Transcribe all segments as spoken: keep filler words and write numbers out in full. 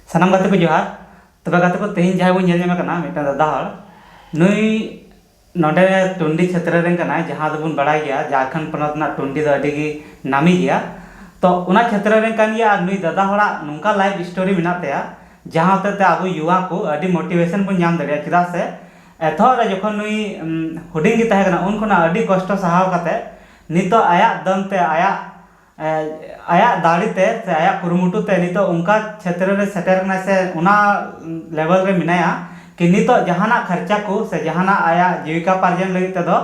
ᱥᱟᱱᱟᱢ ᱜᱟᱛᱮ ᱠᱚ ᱡᱚᱦᱟᱨ᱾ ᱛᱚᱵᱮ ᱜᱟᱛᱮ ᱠᱚ, ᱛᱮᱦᱮᱧ ᱡᱟᱦᱟᱸᱭ ᱵᱚᱱ ᱧᱮᱞ ᱧᱟᱢᱮ ᱠᱟᱱᱟ, ᱢᱤᱫᱴᱟᱝ ᱫᱟᱫᱟ ᱦᱚᱲ, ᱱᱩᱭ ᱱᱚᱰᱮ ᱴᱩᱱᱰᱤ ᱪᱷᱮᱛᱨᱚ ᱨᱮᱱ ᱠᱟᱱᱟᱭ, ᱡᱟᱦᱟᱸ ᱫᱚᱵᱚᱱ ᱵᱟᱲᱟᱭ ᱜᱮᱭᱟ ᱡᱷᱟᱲᱠᱷᱚᱸᱰ ᱯᱚᱱᱚᱛ ᱨᱮᱱᱟᱜ ᱴᱩᱱᱰᱤ ᱫᱚ ᱟᱹᱰᱤ ᱜᱮ ᱱᱟᱢᱤ ᱜᱮᱭᱟ᱾ ᱛᱚ ᱚᱱᱟ ᱪᱷᱮᱛᱨᱚ ᱨᱮᱱ ᱠᱟᱱ ᱜᱮᱭᱟ᱾ ᱟᱨ ᱱᱩᱭ ᱫᱟᱫᱟ ᱦᱚᱲᱟᱜ ᱱᱚᱝᱠᱟ ᱞᱟᱭᱤᱯᱷ ᱥᱴᱳᱨᱤ ᱢᱮᱱᱟᱜ ᱛᱟᱭᱟ, ᱡᱟᱦᱟᱸ ᱦᱚᱛᱮᱡ ᱛᱮ ᱟᱵᱚ ᱭᱩᱣᱟ ᱠᱚ ᱟᱹᱰᱤ ᱢᱳᱴᱤᱵᱷᱮᱥᱚᱱ ᱵᱚᱱ ᱧᱟᱢ ᱫᱟᱲᱮᱭᱟᱜᱼᱟ᱾ ᱪᱮᱫᱟᱜ ᱥᱮ ᱮᱛᱚᱦᱚᱵ ᱨᱮ ᱡᱚᱠᱷᱚᱱ ᱱᱩᱭ ᱩᱢ, ᱦᱩᱰᱤᱧ ᱜᱮ ᱛᱟᱦᱮᱸ ᱠᱟᱱᱟ, ᱩᱱ ᱠᱷᱚᱱᱟᱜ ᱟᱹᱰᱤ ᱠᱚᱥᱴᱚ ᱥᱟᱦᱟᱣ ᱠᱟᱛᱮ ᱱᱤᱛᱚᱜ ᱟᱭᱟᱜ ᱫᱚᱢ ᱛᱮ, ᱟᱭᱟᱜ ᱮ, ᱟᱭᱟᱜ ᱫᱟᱲᱮ ᱛᱮ ᱥᱮ ᱟᱭᱟᱜ ᱠᱩᱨᱩᱢᱩᱴᱩ ᱛᱮ ᱱᱤᱛᱚᱜ ᱚᱱᱠᱟ ᱪᱷᱮᱛᱨᱚ ᱨᱮ ᱥᱮᱴᱮᱨ ᱮᱱᱟᱭ ᱥᱮ ᱚᱱᱟ ᱞᱮᱵᱮᱞ ᱨᱮ ᱢᱮᱱᱟᱭᱟ ᱠᱤ ᱱᱤᱛᱚᱜ ᱡᱟᱦᱟᱱᱟᱜ ᱠᱷᱚᱨᱪᱟ ᱠᱚ ᱥᱮ ᱡᱟᱦᱟᱱᱟᱜ ᱟᱭᱟᱜ ᱡᱤᱵᱤᱠᱟ ᱯᱟᱨᱡᱚᱱ ᱞᱟᱹᱜᱤᱫ ᱛᱮᱫᱚ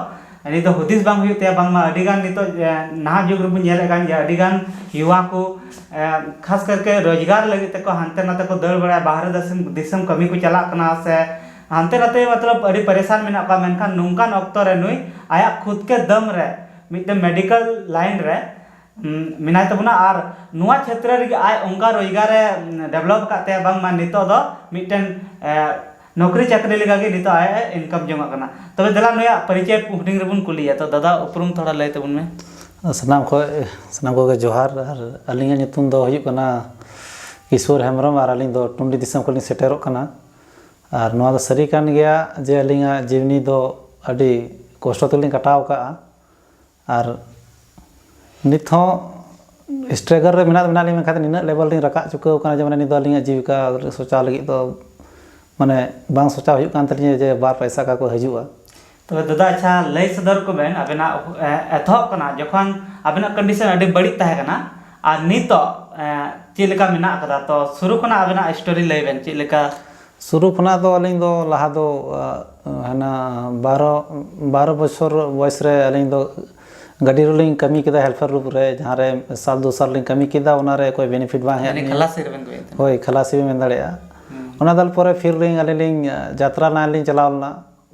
ᱱᱤᱛᱚᱜ ᱦᱩᱫᱤᱥ ᱵᱟᱝ ᱦᱩᱭᱩᱜ ᱛᱟᱭᱟ᱾ ᱵᱟᱝᱢᱟ ᱟᱹᱰᱤ ᱜᱟᱱ ᱱᱤᱛᱚᱜ, ᱮ, ᱱᱟᱦᱟᱜ ᱡᱩᱜᱽ ᱨᱮᱵᱚᱱ ᱧᱮᱞᱮᱫ ᱠᱟᱱ ᱜᱮᱭᱟ, ᱟᱹᱰᱤ ᱜᱟᱱ ᱭᱩᱣᱟ ᱠᱚ, ᱮ, ᱠᱷᱟᱥ ᱠᱟᱨᱠᱮ ᱨᱳᱡᱽᱜᱟᱨ ᱞᱟᱹᱜᱤᱫ ᱛᱮᱠᱚ ᱦᱟᱱᱛᱮ ᱱᱟᱛᱮ ᱠᱚ ᱫᱟᱹᱲ ᱵᱟᱲᱟᱭᱟ, ᱵᱟᱦᱨᱮ ᱫᱤᱥᱚᱢ, ᱫᱤᱥᱚᱢ ᱠᱟᱹᱢᱤ ᱠᱚ ᱪᱟᱞᱟᱜ ᱠᱟᱱᱟ ᱥᱮ ᱦᱟᱱᱛᱮ ᱱᱟᱛᱮ, ᱢᱚᱛᱞᱚᱵ, ᱟᱹᱰᱤ ᱯᱟᱨᱤᱥᱟᱱ ᱢᱮᱱᱟᱜ ᱠᱚᱣᱟ᱾ ᱢᱮᱱᱠᱷᱟᱱ ᱱᱚᱝᱠᱟᱱ ᱚᱠᱛᱚ ᱨᱮ ᱱᱩᱭ ᱟᱭᱟᱜ ᱠᱷᱩᱫ ᱠᱮ ᱫᱚᱢ ᱨᱮ ᱢᱤᱫᱴᱮᱱ ᱢᱮᱰᱤᱠᱮᱞ ᱞᱟᱭᱤᱱ ᱨᱮ ᱩᱢ, ᱢᱮᱱᱟᱭ ᱛᱟᱵᱚᱱᱟ᱾ ᱟᱨ ᱱᱚᱣᱟ ᱪᱷᱮᱛᱨᱚ ᱨᱮᱜᱮ ᱟᱡ ᱚᱱᱠᱟ ᱨᱳᱡᱽᱜᱟᱨ ᱮ, ᱩᱢ, ᱰᱮᱵᱷᱞᱚᱯ ᱟᱠᱟᱫ ᱛᱟᱭᱟ, ᱵᱟᱝᱢᱟ ᱱᱤᱛᱚᱜ ᱫᱚ ᱢᱤᱫᱴᱮᱱ, ᱮ, ᱱᱚᱠᱨᱤ ᱪᱟᱹᱠᱨᱤ ᱞᱮᱠᱟᱜᱮ ᱱᱤᱛᱚᱜ ᱟᱡ ᱮ ᱤᱱᱠᱟᱢ ᱡᱚᱝ ᱟᱜ ᱠᱟᱱᱟ᱾ ᱛᱚᱵᱮ ᱫᱮᱞᱟ ᱱᱩᱭᱟᱜ ᱯᱚᱨᱤᱪᱚᱭ ᱦᱩᱰᱤᱧ ᱨᱮᱵᱚᱱ ᱠᱩᱞᱤᱭᱟ᱾ ᱛᱚ ᱫᱟᱫᱟ, ᱩᱯᱨᱩᱢ ᱛᱷᱚᱲᱟ ᱞᱟᱹᱭ ᱛᱟᱵᱚᱱ ᱢᱮ᱾ ᱥᱟᱱᱟᱢ ᱠᱚ, ᱥᱟᱱᱟᱢ ᱠᱚᱜᱮ ᱡᱚᱦᱟᱨ᱾ ᱟᱨ ᱟᱹᱞᱤᱧᱟᱜ ᱧᱩᱛᱩᱢ ᱫᱚ ᱦᱩᱭᱩᱜ ᱠᱟᱱᱟ ᱠᱤᱥᱳᱨ ᱦᱮᱢᱵᱨᱚᱢ ᱟᱨ ᱟᱹᱞᱤᱧ ᱫᱚ ᱴᱩᱱᱰᱤ ᱫᱤᱥᱚᱢ ᱠᱷᱚᱱ ᱞᱤᱧ ᱥᱮᱴᱮᱨᱚᱜ ᱠᱟᱱᱟ᱾ ᱟᱨ ᱱᱚᱣᱟ ᱫᱚ ᱥᱟᱹᱨᱤ ᱠᱟᱱ ᱜᱮᱭᱟ ᱡᱮ ᱟᱹᱞᱤᱧᱟᱜ ᱡᱤᱵᱽᱱᱤ ᱫᱚ ᱟᱹᱰᱤ ᱠᱚᱥᱴᱚ ᱛᱮᱞᱤᱧ ᱠᱟᱴᱟᱣ ᱠᱟᱜᱼᱟ᱾ ᱟᱨ ᱱᱤᱛ ᱦᱚᱸ ᱥᱴᱨᱟᱜᱚᱞ ᱨᱮ ᱢᱮᱱᱟᱜ, ᱢᱮᱱᱟᱜ ᱞᱤᱧ, ᱢᱮᱱᱠᱷᱟᱱ ᱱᱤᱱᱟᱹᱜ ᱞᱮᱵᱮᱞ ᱞᱤᱧ ᱨᱟᱠᱟᱵ ᱪᱩᱠᱟᱹᱣ ᱠᱟᱱᱟ ᱡᱮ ᱢᱟᱱᱮ ᱱᱤᱛ ᱫᱚ ᱟᱹᱞᱤᱧᱟᱜ ᱡᱤᱵᱤᱠᱟ ᱥᱚᱪᱟᱣ ᱞᱟᱹᱜᱤᱫ ᱫᱚ ᱢᱟᱱᱮ ᱵᱟᱝ ᱥᱚᱪᱟᱣ ᱦᱩᱭᱩᱜ ᱠᱟᱱ ᱛᱟᱹᱞᱤᱧᱟ ᱡᱮ ᱵᱟᱨ ᱯᱚᱭᱥᱟ ᱚᱠᱟ ᱠᱚ ᱦᱤᱡᱩᱜᱼᱟ᱾ ᱛᱚᱵᱮ ᱫᱟᱫᱟ, ᱟᱪᱪᱷᱟ, ᱞᱟᱹᱭ ᱥᱚᱫᱚᱨ ᱠᱚᱵᱮᱱ ᱟᱵᱮᱱᱟᱜ, ᱮ, ᱮᱛᱚᱦᱚᱵ ᱠᱷᱚᱱᱟᱜ, ᱡᱚᱠᱷᱚᱱ ᱟᱵᱮᱱᱟᱜ ᱠᱚᱱᱰᱤᱥᱚᱱ ᱟᱹᱰᱤ ᱵᱟᱹᱲᱤᱡ ᱛᱟᱦᱮᱸ ᱠᱟᱱᱟ ᱟᱨ ᱱᱤᱛᱚᱜ, ᱮ, ᱪᱮᱫ ᱞᱮᱠᱟ ᱢᱮᱱᱟᱜ ᱟᱠᱟᱫᱟ, ᱛᱚ ᱥᱩᱨᱩ ᱠᱷᱚᱱᱟᱜ ᱟᱵᱮᱱᱟᱜ ᱥᱴᱳᱨᱤ ᱞᱟᱹᱭ ᱵᱮᱱ, ᱪᱮᱫ ᱞᱮᱠᱟ? ᱥᱩᱨᱩ ᱠᱷᱚᱱᱟᱜ ᱫᱚ ᱟᱹᱞᱤᱧ ᱫᱚ ᱞᱟᱦᱟ ᱫᱚ, ᱟ, ᱦᱟᱱᱟ ᱵᱟᱨᱚ, ᱵᱟᱨᱚ ᱵᱚᱪᱷᱚᱨ ᱵᱚᱭᱮᱥ ᱨᱮ ᱟᱹᱞᱤᱧ ᱫᱚ ᱜᱟᱹᱰᱤ ᱨᱮᱞᱤᱧ ᱠᱟᱹᱢᱤ ᱠᱮᱫᱟ, ᱦᱮᱞᱯᱟᱨ ᱨᱩᱯ ᱨᱮ, ᱡᱟᱦᱟᱸ ᱨᱮ ᱥᱟᱞ ᱫᱩ ᱥᱟᱞ ᱞᱤᱧ ᱠᱟᱹᱢᱤ ᱠᱮᱫᱟ, ᱚᱱᱟ ᱨᱮ ᱚᱠᱚᱭ ᱵᱮᱱᱤᱯᱷᱤᱴ ᱵᱟᱝ ᱦᱮᱡ ᱢᱟᱱᱮ ᱞᱤᱧᱟ᱾ ᱠᱷᱟᱞᱟᱥᱤ ᱨᱮᱵᱮᱱ ᱠᱟᱹᱢᱤᱭᱮᱫ ᱛᱟᱦᱮᱱᱟ? ᱦᱳᱭ, ᱠᱷᱟᱞᱟᱥᱤ ᱵᱮᱱ ᱢᱮᱱ ᱫᱟᱲᱮᱭᱟᱜᱼᱟ᱾ ᱦᱩᱸ᱾ ᱚᱱᱟ ᱫᱟᱞ ᱯᱚᱨᱮ ᱯᱷᱤᱨ ᱞᱤᱧ, ᱟᱹᱞᱤᱧ ᱞᱤᱧ, ᱟ, ᱡᱟᱛᱨᱟ ᱞᱟᱭᱤᱱ ᱞᱤᱧ ᱪᱟᱞᱟᱣ ᱞᱮᱱᱟ᱾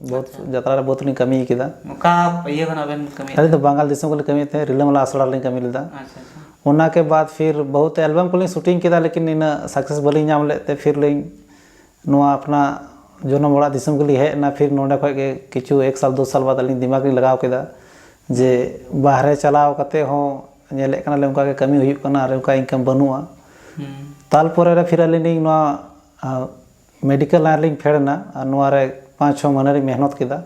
ᱵᱚᱦᱩᱛ ᱟᱪᱪᱷᱟ᱾ ᱡᱟᱛᱨᱟ ᱨᱮ ᱵᱚᱦᱩᱛ ᱞᱤᱧ ᱠᱟᱹᱢᱤ ᱠᱮᱫᱟ᱾ ᱚᱠᱟ ᱤᱭᱟᱹ ᱠᱷᱚᱱᱟᱜ ᱵᱮᱱ ᱠᱟᱹᱢᱤᱭᱮᱫ ᱟᱹᱞᱤᱧ ᱫᱚ ᱛᱟᱦᱮᱸᱫ? ᱵᱟᱝᱜᱟᱞ ᱫᱤᱥᱚᱢ ᱠᱷᱚᱱ ᱞᱤᱧ ᱠᱟᱹᱢᱤᱭᱮᱫ ᱛᱟᱦᱮᱸᱫ, ᱨᱤᱞᱟᱹᱢᱟᱞᱟ ᱟᱥᱲᱟ ᱨᱮᱞᱤᱧ ᱠᱟᱹᱢᱤ ᱞᱮᱫᱟ᱾ ᱟᱪᱪᱷᱟ, ᱟᱪᱪᱷᱟ᱾ ᱚᱱᱟ ᱠᱮ ᱵᱟᱫ ᱯᱷᱤᱨ ᱵᱚᱦᱩᱛ ᱮᱞᱵᱟᱢ ᱠᱚᱞᱤᱧ ᱥᱩᱴᱤᱝ ᱠᱮᱫᱟ, ᱞᱮᱠᱤᱱ ᱤᱱᱟᱹᱜ ᱥᱟᱠᱥᱮᱥ ᱵᱟᱹᱞᱤᱧ ᱧᱟᱢ ᱞᱮᱫ ᱛᱮ ᱯᱷᱤᱨ ᱞᱤᱧ ᱱᱚᱣᱟ ᱟᱯᱱᱟ ᱡᱚᱱᱚᱢ ᱚᱲᱟᱜ ᱫᱤᱥᱚᱢ ᱜᱮᱞᱤᱧ ᱦᱮᱡ ᱮᱱᱟ᱾ ᱯᱷᱤᱨ ᱱᱚᱸᱰᱮ ᱠᱷᱚᱡ ᱜᱮ ᱠᱤᱪᱷᱩ ᱮᱠ ᱥᱟᱞ ᱫᱩ ᱥᱟᱞ ᱵᱟᱫ ᱟᱹᱞᱤᱧ ᱫᱤᱢᱟᱜᱽ ᱞᱤᱧ ᱞᱟᱜᱟᱣ ᱠᱮᱫᱟ ᱡᱮ ᱵᱟᱦᱨᱮ ᱪᱟᱞᱟᱣ ᱠᱟᱛᱮ ᱦᱚᱸ ᱧᱮᱞᱮᱫ ᱠᱟᱱᱟᱞᱮ ᱚᱱᱠᱟ ᱜᱮ ᱠᱟᱹᱢᱤ ᱦᱩᱭᱩᱜ ᱠᱟᱱᱟ ᱟᱨ ᱚᱱᱠᱟ ᱤᱱᱠᱟᱢ ᱵᱟᱹᱱᱩᱜᱼᱟ᱾ ᱦᱩᱸ᱾ ᱛᱟᱨᱯᱚᱨᱮ ᱨᱮ ᱯᱷᱤᱨ ᱟᱹᱞᱤᱧ ᱞᱤᱧ ᱱᱚᱣᱟ ᱢᱮᱰᱤᱠᱮᱞ ᱞᱟᱭᱤᱱ ᱨᱮᱞᱤᱧ ᱯᱷᱮᱰ ᱮᱱᱟ᱾ ᱟᱨ ᱱᱚᱣᱟ ᱨᱮ ᱯᱟᱸᱪ ᱪᱷᱚ ᱢᱟᱹᱦᱱᱟᱹ ᱞᱤᱧ ᱢᱮᱦᱱᱚᱛ ᱠᱮᱫᱟ᱾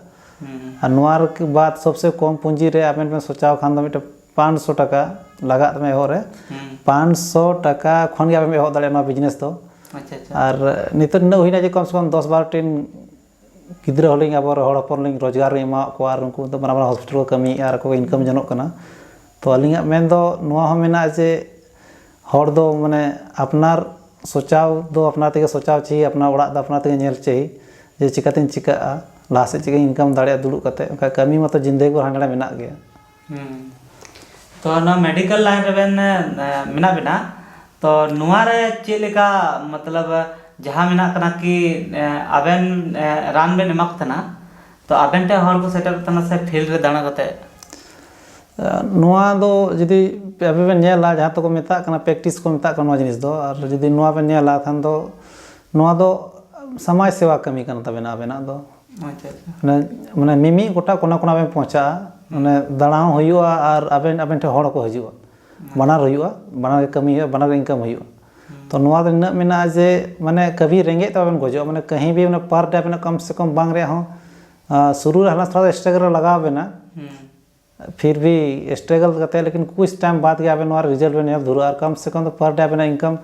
ᱟᱨ ᱱᱚᱣᱟ ᱵᱟᱫ ᱥᱚᱵᱥᱮ ᱠᱚᱢ ᱯᱩᱸᱡᱤ ᱨᱮ ᱟᱵᱮᱱ ᱵᱮᱱ ᱥᱚᱪᱟᱣ ᱠᱷᱟᱱ ᱫᱚ ᱢᱤᱫᱴᱮᱱ ᱯᱟᱸᱪᱥᱚ ᱴᱟᱠᱟ ᱞᱟᱜᱟᱜ ᱛᱟᱵᱮᱱᱟ ᱮᱦᱚᱵ ᱨᱮ᱾ ᱦᱩᱸ᱾ ᱯᱟᱸᱪᱥᱚ ᱴᱟᱠᱟ ᱠᱷᱚᱱ ᱜᱮ ᱟᱵᱮᱱ ᱵᱮᱱ ᱮᱦᱚᱵ ᱫᱟᱲᱮᱭᱟᱜᱼᱟ ᱱᱚᱣᱟ ᱵᱤᱡᱽᱱᱮᱥ ᱫᱚ᱾ ᱟᱪᱪᱷᱟ, ᱟᱪᱪᱷᱟ᱾ ᱟᱨ ᱱᱤᱛᱚᱜ ᱱᱤᱱᱟᱹᱜ ᱦᱩᱭᱱᱟ ᱡᱮ ᱠᱚᱢ ᱥᱮ ᱠᱚᱢ ᱫᱚᱥ ᱵᱟᱨᱚ ᱴᱤ ᱜᱤᱫᱽᱨᱟᱹ ᱦᱚᱸᱞᱤᱧ, ᱟᱵᱚ ᱦᱚᱲ ᱦᱚᱯᱚᱱ ᱞᱤᱧ ᱨᱳᱡᱽᱜᱟᱨ ᱞᱤᱧ ᱮᱢᱟᱣᱟᱫ ᱠᱚᱣᱟ ᱟᱨ ᱩᱱᱠᱩ ᱫᱚ ᱢᱟᱨᱟᱝ ᱢᱟᱨᱟᱝ ᱦᱚᱥᱯᱤᱴᱟᱞ ᱠᱚ ᱠᱟᱹᱢᱤᱭᱮᱫᱼᱟ ᱟᱨ ᱠᱚ ᱤᱱᱠᱟᱢ ᱡᱚᱱᱚᱜ ᱠᱟᱱᱟ᱾ ᱛᱚ ᱟᱹᱞᱤᱧᱟᱜ ᱢᱮᱱ ᱫᱚ ᱱᱚᱣᱟ ᱦᱚᱸ ᱢᱮᱱᱟᱜᱼᱟ ᱡᱮ ᱦᱚᱲ ᱫᱚ ᱢᱟᱱᱮ ᱟᱯᱱᱟᱨ ᱥᱚᱪᱟᱣ ᱫᱚ ᱟᱯᱱᱟᱨ ᱛᱮᱜᱮ ᱥᱚᱪᱟᱣ ᱪᱟᱹᱦᱤ, ᱟᱯᱱᱟᱨ ᱚᱲᱟᱜ ᱫᱚ ᱟᱯᱱᱟᱨ ᱛᱮᱜᱮ ᱧᱮᱞ ᱪᱟᱹᱦᱤ ᱡᱮ ᱪᱤᱠᱟᱹᱛᱤᱧ ᱪᱤᱠᱟᱹᱜᱼᱟ, ᱞᱟᱦᱟ ᱥᱮᱫ ᱪᱤᱠᱟᱹᱧ ᱤᱱᱠᱟᱢ ᱫᱟᱲᱮᱭᱟᱜᱼᱟ ᱫᱩᱲᱩᱵ ᱠᱟᱛᱮ᱾ ᱚᱱᱠᱟ ᱠᱟᱹᱢᱤ ᱢᱟᱛᱚ ᱡᱤᱱᱫᱮᱜᱤ ᱵᱷᱳᱨ ᱦᱟᱸᱰᱮ ᱱᱟᱰᱮ ᱢᱮᱱᱟᱜ ᱜᱮᱭᱟ᱾ ᱦᱩᱸ᱾ ᱛᱚ ᱱᱚᱣᱟ ᱢᱮᱰᱤᱠᱮᱞ ᱞᱟᱭᱤᱱ ᱨᱮᱵᱮᱱ, ᱮ, ᱢᱮᱱᱟᱜ ᱵᱮᱱᱟ, ᱛᱚ ᱱᱚᱣᱟ ᱨᱮ ᱪᱮᱫ ᱞᱮᱠᱟ, ᱢᱚᱛᱞᱚᱵ, ᱡᱟᱦᱟᱸ ᱢᱮᱱᱟᱜ ᱠᱟᱱᱟ ᱠᱤ, ᱮ, ᱟᱵᱮᱱ, ᱮ, ᱨᱟᱱ ᱵᱮᱱ ᱮᱢᱟ ᱠᱚ ᱛᱟᱦᱮᱱᱟ, ᱛᱚ ᱟᱵᱮᱱ ᱴᱷᱮᱱ ᱦᱚᱲ ᱠᱚ ᱥᱮᱴᱮᱨᱚᱜ ᱛᱟᱦᱮᱱᱟ ᱥᱮ ᱯᱷᱤᱞᱰ ᱨᱮ ᱫᱟᱬᱟ ᱠᱟᱛᱮ? ᱱᱚᱣᱟ ᱫᱚ ᱡᱩᱫᱤ ᱟᱯᱮ ᱵᱮᱱ ᱧᱮᱞᱟ, ᱡᱟᱦᱟᱸ ᱫᱚᱠᱚ ᱢᱮᱛᱟᱜ ᱠᱟᱱᱟ, ᱯᱨᱮᱠᱴᱤᱥ ᱠᱚ ᱢᱮᱛᱟᱜ ᱠᱟᱱᱟ ᱱᱚᱣᱟ ᱡᱤᱱᱤᱥ ᱫᱚ, ᱟᱨ ᱡᱩᱫᱤ ᱱᱚᱣᱟ ᱵᱮᱱ ᱧᱮᱞᱟ ᱠᱷᱟᱱ ᱫᱚ ᱱᱚᱣᱟ ᱫᱚ ᱥᱚᱢᱟᱡᱽ ᱥᱮᱵᱟ ᱠᱟᱹᱢᱤ ᱠᱟᱱ ᱛᱟᱵᱮᱱᱟ ᱟᱵᱮᱱᱟᱜ ᱫᱚ᱾ ᱟᱪᱪᱷᱟ, ᱟᱪᱪᱷᱟ᱾ ᱢᱟᱱᱮ, ᱢᱟᱱᱮ ᱢᱤᱢᱤᱫ ᱜᱚᱴᱟ ᱠᱚᱱᱟ ᱠᱚᱱᱟ ᱵᱮᱱ ᱯᱳᱸᱪᱷᱟᱜᱼᱟ, ᱢᱟᱱᱮ ᱫᱟᱬᱟ ᱦᱚᱸ ᱦᱩᱭᱩᱜᱼᱟ ᱟᱨ ᱟᱵᱮᱱ, ᱟᱵᱮᱱ ᱴᱷᱮᱱ ᱦᱚᱲ ᱦᱚᱸᱠᱚ ᱦᱤᱡᱩᱜᱼᱟ᱾ ᱵᱟᱱᱟᱨ ᱦᱩᱭᱩᱜᱼᱟ, ᱵᱟᱱᱟᱨ ᱜᱮ ᱠᱟᱹᱢᱤ ᱦᱩᱭᱩᱜᱼᱟ, ᱵᱟᱱᱟᱨ ᱜᱮ ᱤᱱᱠᱟᱢ ᱦᱩᱭᱩᱜᱼᱟ᱾ ᱛᱚ ᱱᱚᱣᱟ ᱫᱚ ᱱᱤᱱᱟᱹᱜ ᱢᱮᱱᱟᱜᱼᱟ ᱡᱮ ᱢᱟᱱᱮ ᱠᱟᱹᱵᱷᱤ ᱨᱮᱸᱜᱮᱡ ᱛᱮ ᱵᱟᱵᱮᱱ ᱜᱚᱡᱚᱜᱼᱟ, ᱢᱟᱱᱮ ᱠᱟᱹᱦᱤ ᱵᱷᱤ ᱢᱟᱱᱮ per day ᱟᱵᱮᱱᱟᱜ ᱠᱚᱢ ᱥᱮ ᱠᱚᱢ ᱵᱟᱝ ᱨᱮᱭᱟᱜ ᱦᱚᱸ, ᱟᱸ, ᱥᱩᱨᱩ ᱨᱮ ᱦᱟᱞᱟᱥ ᱛᱷᱚᱲᱟ struggle ᱞᱟᱜᱟᱣ ᱵᱮᱱᱟ᱾ ᱯᱷᱤᱨ ᱵᱷᱤ struggle ᱠᱟᱛᱮ, ᱞᱮᱠᱤᱱ ᱠᱩᱪ time ᱵᱟᱫ ᱜᱮ ᱟᱵᱮᱱ ᱱᱚᱣᱟ result ᱵᱮᱱ ᱧᱮᱞ ᱫᱷᱩᱨᱟᱹᱜᱼᱟ᱾ ᱟᱨ ᱠᱚᱢ ᱥᱮ ᱠᱚᱢ ᱫᱚ per day ᱟᱵᱮᱱᱟᱜ income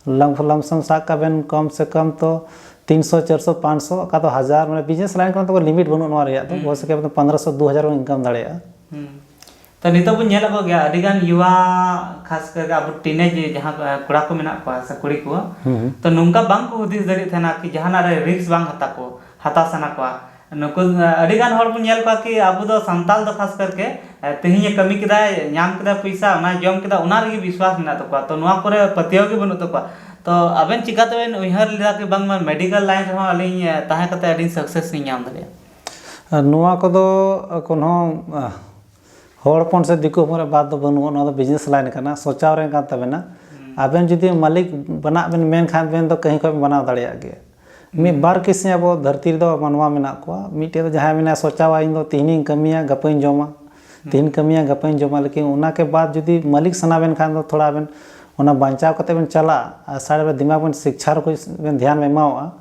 ᱞᱟᱢ-, ᱞᱟᱢᱥᱚᱢ ᱥᱟᱵ ᱠᱟᱜ ᱵᱮᱱ ᱠᱚᱢ ᱥᱮ ᱠᱚᱢ ᱛᱚ ᱛᱤᱱᱥᱚ, ᱪᱟᱨᱥᱚ, ᱯᱟᱸᱪᱥᱚ, ᱚᱠᱟ ᱫᱚ ᱦᱟᱡᱟᱨ, ᱢᱟᱱᱮ business line ᱠᱟᱱᱟ ᱛᱚ limit ᱵᱟᱹᱱᱩᱜ ᱱᱚᱣᱟ ᱨᱮᱭᱟᱜ ᱫᱚ᱾ ᱦᱩᱸ᱾ ᱦᱚᱭ ᱥᱚᱠᱮ ᱟᱵᱮᱱ ᱯᱚᱱᱫᱽᱨᱚᱥᱚ, ᱫᱩ ᱦᱟᱡᱟᱨ ᱵᱮᱱ income ᱫᱟᱲᱮᱭᱟᱜᱼᱟ᱾ ᱦᱩᱸ᱾ ᱛᱚ ᱱᱤᱛᱚᱜ ᱵᱚᱱ ᱧᱮᱞ ᱟᱠᱟᱫ ᱜᱮᱭᱟ ᱟᱹᱰᱤ ᱜᱟᱱ ᱭᱩᱣᱟ, ᱠᱷᱟᱥ ᱠᱟᱨ ᱟᱵᱚ teenage ᱡᱟᱦᱟᱸ ᱠᱚᱲᱟ ᱠᱚ ᱢᱮᱱᱟᱜ ᱠᱚᱣᱟ ᱥᱮ ᱠᱩᱲᱤ ᱠᱚ, ᱦᱩᱸ, ᱦᱩᱸ᱾ ᱛᱚ ᱱᱚᱝᱠᱟ ᱵᱟᱝ ᱠᱚ ᱦᱩᱫᱤᱥ ᱫᱟᱲᱮᱭᱟᱜ ᱛᱟᱦᱮᱱᱟ ᱠᱤ ᱡᱟᱦᱟᱱᱟᱜ ᱨᱮ risk ᱵᱟᱝ ᱦᱟᱛᱟᱣ ᱠᱚ, ᱦᱟᱛᱟᱣ ᱥᱟᱱᱟ ᱠᱚᱣᱟ᱾ ᱱᱩᱠᱩ, ᱟᱹᱰᱤ ᱜᱟᱱ ᱦᱚᱲ ᱵᱚᱱ ᱧᱮᱞ ᱠᱚᱣᱟ ᱠᱤ ᱟᱵᱚ ᱫᱚ ᱥᱟᱱᱛᱟᱲ ᱫᱚ ᱠᱷᱟᱥ ᱠᱟᱨ ᱠᱮ, ᱮ, ᱛᱮᱦᱮᱧ ᱮ ᱠᱟᱹᱢᱤ ᱠᱮᱫᱟᱭ, ᱧᱟᱢ ᱠᱮᱫᱟᱭ ᱯᱚᱭᱥᱟ, ᱚᱱᱟᱭ ᱡᱚᱢ ᱠᱮᱫᱟ, ᱚᱱᱟ ᱨᱮᱜᱮ ᱵᱤᱥᱣᱟᱥ ᱢᱮᱱᱟᱜ ᱛᱟᱠᱚᱣᱟ᱾ ᱛᱚ ᱱᱚᱣᱟ ᱠᱚᱨᱮ ᱯᱟᱹᱛᱭᱟᱹᱣ ᱜᱮ ᱵᱟᱹᱱᱩᱜ ᱛᱟᱠᱚᱣᱟ᱾ ᱛᱚ ᱟᱵᱮᱱ ᱪᱤᱠᱟᱛᱮᱵᱮᱱ ᱩᱭᱦᱟᱹᱨ ᱞᱮᱫᱟ ᱠᱤ ᱵᱟᱝᱢᱟ medical line ᱨᱮᱦᱚᱸ ᱟᱹᱞᱤᱧ, ᱮ, ᱛᱟᱦᱮᱸ ᱠᱟᱛᱮ ᱟᱹᱰᱤ success ᱞᱤᱧ ᱧᱟᱢ ᱫᱟᱲᱮᱭᱟᱜᱼᱟ? ᱟᱨ ᱱᱚᱣᱟ ᱠᱚᱫᱚ ᱠᱳᱱᱳ, ᱟ, ᱦᱚᱲ ᱦᱚᱯᱚᱱ ᱥᱮ ᱫᱤᱠᱩ ᱦᱚᱯᱚᱱ ᱨᱮ ᱵᱟᱫ ᱫᱚ ᱵᱟᱹᱱᱩᱜᱼᱟ᱾ ᱱᱚᱣᱟ ᱫᱚ business line ᱠᱟᱱᱟ, ᱥᱚᱪᱟᱣ ᱨᱮ ᱠᱟᱱ ᱛᱟᱵᱮᱱᱟ᱾ ᱦᱩᱸ᱾ ᱟᱵᱮᱱ ᱡᱩᱫᱤ ᱢᱟᱹᱞᱤᱠ ᱵᱮᱱᱟᱜ ᱵᱮᱱ ᱢᱮᱱ ᱠᱷᱟᱱ ᱵᱮᱱ ᱫᱚ ᱠᱟᱹᱦᱤ ᱠᱷᱚᱱ ᱵᱮᱱ ᱵᱮᱱᱟᱣ ᱫᱟᱲᱮᱭᱟᱜ ᱜᱮᱭᱟ᱾ ᱢᱤᱫ ᱦᱩᱸ᱾ ᱵᱟᱨ ᱠᱤᱥᱤᱢ ᱟᱵᱚ ᱫᱷᱟᱹᱨᱛᱤ ᱨᱮᱫᱚ ᱢᱟᱱᱣᱟ ᱢᱮᱱᱟᱜ ᱠᱚᱣᱟ᱾ ᱢᱤᱫᱴᱮᱡ ᱫᱚ ᱡᱟᱦᱟᱸᱭ ᱢᱮᱱᱟᱭᱟ ᱥᱚᱪᱟᱣᱟ, "ᱤᱧ ᱫᱚ ᱛᱤᱦᱤᱧᱤᱧ ᱠᱟᱹᱢᱤᱭᱟ, ᱜᱟᱯᱟᱧ ᱡᱚᱢᱟ, ᱦᱩᱸ᱾ ᱛᱤᱦᱤᱧ ᱠᱟᱹᱢᱤᱭᱟ, ᱜᱟᱯᱟᱧ ᱡᱚᱢᱟ", ᱞᱮᱠᱤᱱ ᱚᱱᱟ ᱠᱮ ᱵᱟᱫ ᱡᱩᱫᱤ ᱢᱟᱹᱞᱤᱠ ᱥᱟᱱᱟ ᱵᱮᱱ ᱠᱷᱟᱱ ᱫᱚ ᱛᱷᱚᱲᱟ ᱟᱵᱮᱱ ᱚᱱᱟ ᱵᱟᱧᱪᱟᱣ ᱠᱟᱛᱮ ᱵᱮᱱ ᱪᱟᱞᱟᱜᱼᱟ ᱟᱨ ᱥᱟᱭᱤᱰ ᱨᱮ ᱫᱤᱢᱟᱜᱽ ᱵᱮᱱ ᱥᱤᱠᱪᱷᱟ ᱨᱮ ᱵᱮᱱ ᱫᱷᱮᱭᱟᱱ ᱵᱮᱱ ᱮᱢᱟᱣᱟᱜᱼᱟ,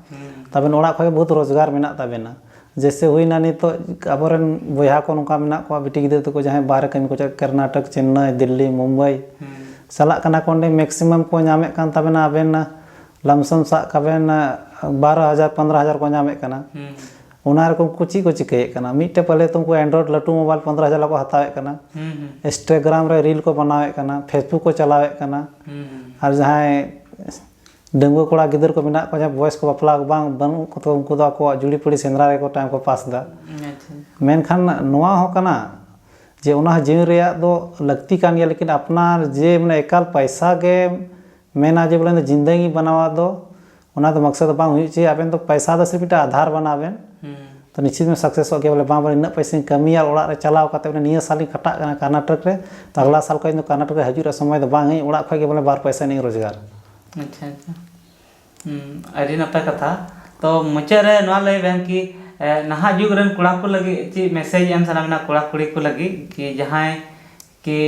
ᱛᱟᱵᱮᱱ ᱚᱲᱟᱜ ᱠᱷᱚᱱ ᱜᱮ ᱵᱚᱦᱩᱛ ᱨᱳᱡᱽᱜᱟᱨ ᱢᱮᱱᱟᱜ ᱛᱟᱵᱮᱱᱟ᱾ ᱡᱮᱭᱥᱮ ᱦᱩᱭᱱᱟ ᱱᱤᱛᱚᱜ ᱟᱵᱚᱨᱮᱱ ᱵᱚᱭᱦᱟ ᱠᱚ ᱱᱚᱝᱠᱟ ᱢᱮᱱᱟᱜ ᱠᱚᱣᱟ, ᱵᱤᱴᱤ ᱜᱤᱫᱽᱨᱟᱹ ᱛᱟᱠᱚ ᱡᱟᱦᱟᱸᱭ ᱵᱟᱦᱨᱮ ᱠᱟᱹᱢᱤ ᱠᱚ ᱪᱟᱞᱟᱜ, ᱠᱚᱨᱱᱟᱴᱚᱠ, ᱪᱮᱱᱱᱟᱭ, ᱫᱤᱞᱞᱤ, ᱢᱩᱢᱵᱟᱭ ᱪᱟᱞᱟᱜ ᱠᱟᱱᱟ ᱠᱚ, ᱚᱸᱰᱮ ᱢᱮᱠᱥᱤᱢᱟᱢ ᱠᱚ ᱧᱟᱢᱮᱫ ᱠᱟᱱ ᱛᱟᱵᱮᱱᱟ ᱟᱵᱮᱱ ᱞᱟᱢᱥᱚᱢ ᱥᱟᱵ ᱠᱟᱜ ᱵᱮᱱ ᱵᱟᱨᱚ ᱦᱟᱡᱟᱨ ᱯᱚᱱᱫᱽᱨᱚ ᱦᱟᱡᱟᱨ ᱠᱚ ᱧᱟᱢᱮᱫ ᱠᱟᱱᱟ᱾ ᱚᱱᱟ ᱨᱮ ᱩᱱᱠᱩ ᱪᱮᱫ ᱠᱚ ᱪᱤᱠᱟᱹᱭᱮᱫ ᱠᱟᱱᱟ? ᱢᱤᱫᱴᱮᱡ ᱯᱟᱞᱮ ᱛᱚ ᱩᱱᱠᱩ Android ᱞᱟᱹᱴᱩ ᱢᱳᱵᱟᱭᱤᱞ ᱯᱚᱱᱫᱽᱨᱚ ᱦᱟᱡᱟᱨ ᱞᱟᱜ ᱠᱚ ᱦᱟᱛᱟᱣᱮᱫ ᱠᱟᱱᱟ, Instagram ᱨᱮ ᱨᱤᱞ ᱠᱚ ᱵᱮᱱᱟᱣᱮᱫ ᱠᱟᱱᱟ, Facebook ᱠᱚ ᱪᱟᱞᱟᱣᱮᱫ ᱠᱟᱱᱟ᱾ ᱟᱨ ᱡᱟᱦᱟᱸᱭ ᱰᱟᱺᱜᱩᱣᱟᱹ ᱠᱚᱲᱟ ᱜᱤᱫᱟᱹᱨ ᱠᱚ ᱢᱮᱱᱟᱜ ᱠᱚᱣᱟ, ᱡᱟᱦᱟᱸᱭ ᱵᱚᱭᱮᱥ ᱠᱚ ᱵᱟᱯᱞᱟ ᱵᱟᱝ ᱵᱟᱹᱱᱩᱜ ᱠᱚ, ᱩᱱᱠᱩ ᱫᱚ ᱟᱠᱚᱣᱟᱜ ᱡᱩᱲᱤ ᱯᱩᱲᱤ ᱥᱮᱸᱫᱽᱨᱟ ᱨᱮᱠᱚ ᱴᱟᱭᱤᱢ ᱠᱚ ᱯᱟᱥ ᱮᱫᱟ᱾ ᱢᱮᱱᱠᱷᱟᱱ ᱱᱚᱣᱟ ᱦᱚᱸ ᱠᱟᱱᱟ ᱡᱮ ᱚᱱᱟ ᱦᱚᱸ ᱡᱤᱭᱚᱱ ᱨᱮᱭᱟᱜ ᱫᱚ ᱞᱟᱹᱠᱛᱤ ᱠᱟᱱ ᱜᱮᱭᱟ, ᱞᱮᱠᱤᱱ ᱟᱯᱱᱟᱨ ᱡᱮ ᱢᱟᱱᱮ ᱮᱠᱟᱞ ᱯᱟᱭᱥᱟ ᱜᱮ ᱢᱮᱱᱟ ᱡᱮ ᱵᱚᱞᱮ ᱤᱧ ᱫᱚ ᱡᱤᱱᱫᱮᱜᱤ ᱵᱮᱱᱟᱣᱟ ᱫᱚ, ᱚᱱᱟ ᱫᱚ ᱢᱚᱠᱥᱚᱫ ᱫᱚ ᱵᱟᱝ ᱦᱩᱭᱩᱜ ᱪᱟᱹᱦᱤᱭᱮ᱾ ᱟᱵᱮᱱ ᱫᱚ ᱯᱟᱭᱥᱟ ᱫᱚ ᱥᱤᱨᱯ ᱢᱤᱫᱴᱟᱝ ᱟᱫᱷᱟᱨ ᱵᱮᱱᱟᱣ ᱵᱮᱱ, ᱛᱚ ᱱᱤᱥᱪᱤᱛ ᱵᱮᱱ ᱥᱟᱠᱥᱮᱥᱚᱜ ᱜᱮᱭᱟ᱾ ᱵᱚᱞᱮ ᱵᱟᱝ, ᱵᱚᱞᱮ ᱤᱱᱟᱹᱜ ᱯᱟᱭᱥᱟᱧ ᱠᱟᱹᱢᱤᱭᱟ, ᱚᱲᱟᱜ ᱨᱮ ᱪᱟᱞᱟᱣ ᱠᱟᱛᱮ ᱵᱚᱞᱮ ᱱᱤᱭᱟᱹ ᱥᱟᱞᱤᱧ ᱠᱷᱟᱴᱟᱜ ᱠᱟᱱᱟ ᱠᱚᱨᱱᱟᱴᱚᱠ ᱨᱮ, ᱛᱚ ᱟᱜᱽᱞᱟ ᱥᱟᱞ ᱠᱷᱚᱱ ᱤᱧ ᱫᱚ ᱠᱚᱨᱱᱟᱴᱚᱠ ᱨᱮ ᱦᱤᱡᱩᱜ ᱨᱮᱭᱟᱜ ᱥᱚᱢᱚᱭ ᱫᱚ ᱵᱟᱝ ᱦᱩᱭᱩᱜ, ᱚᱲᱟᱜ ᱠᱷᱚᱱ ᱜᱮ ᱵᱚᱞᱮ ᱵᱟᱨ ᱯᱟᱭᱥᱟ ᱤᱧ ᱨᱳᱡᱽᱜᱟᱨ᱾ ᱟᱪᱪᱷᱟ, ᱟᱪᱪᱷᱟ᱾ ᱦᱩᱸ, ᱟᱹᱰᱤ ᱱᱟᱯᱟᱭ ᱠᱟᱛᱷᱟ᱾ ᱛᱚ ᱢᱩᱪᱟᱹᱫ ᱨᱮ ᱱᱚᱣᱟ ᱞᱟᱹᱭ ᱵᱮᱱ ᱠᱤ, ᱮ, ᱱᱟᱦᱟᱜ ᱡᱩᱜᱽ ᱨᱮᱱ ᱠᱚᱲᱟ ᱠᱚ ᱞᱟᱹᱜᱤᱫ ᱪᱮᱫ ᱢᱮᱥᱮᱡᱽ ᱮᱢ ᱥᱟᱱᱟ ᱵᱮᱱᱟ, ᱠᱚᱲᱟ ᱠᱩᱲᱤ ᱠᱚ ᱞᱟᱹᱜᱤᱫ ᱠᱤ ᱡᱟᱦᱟᱸᱭ ᱠᱤ,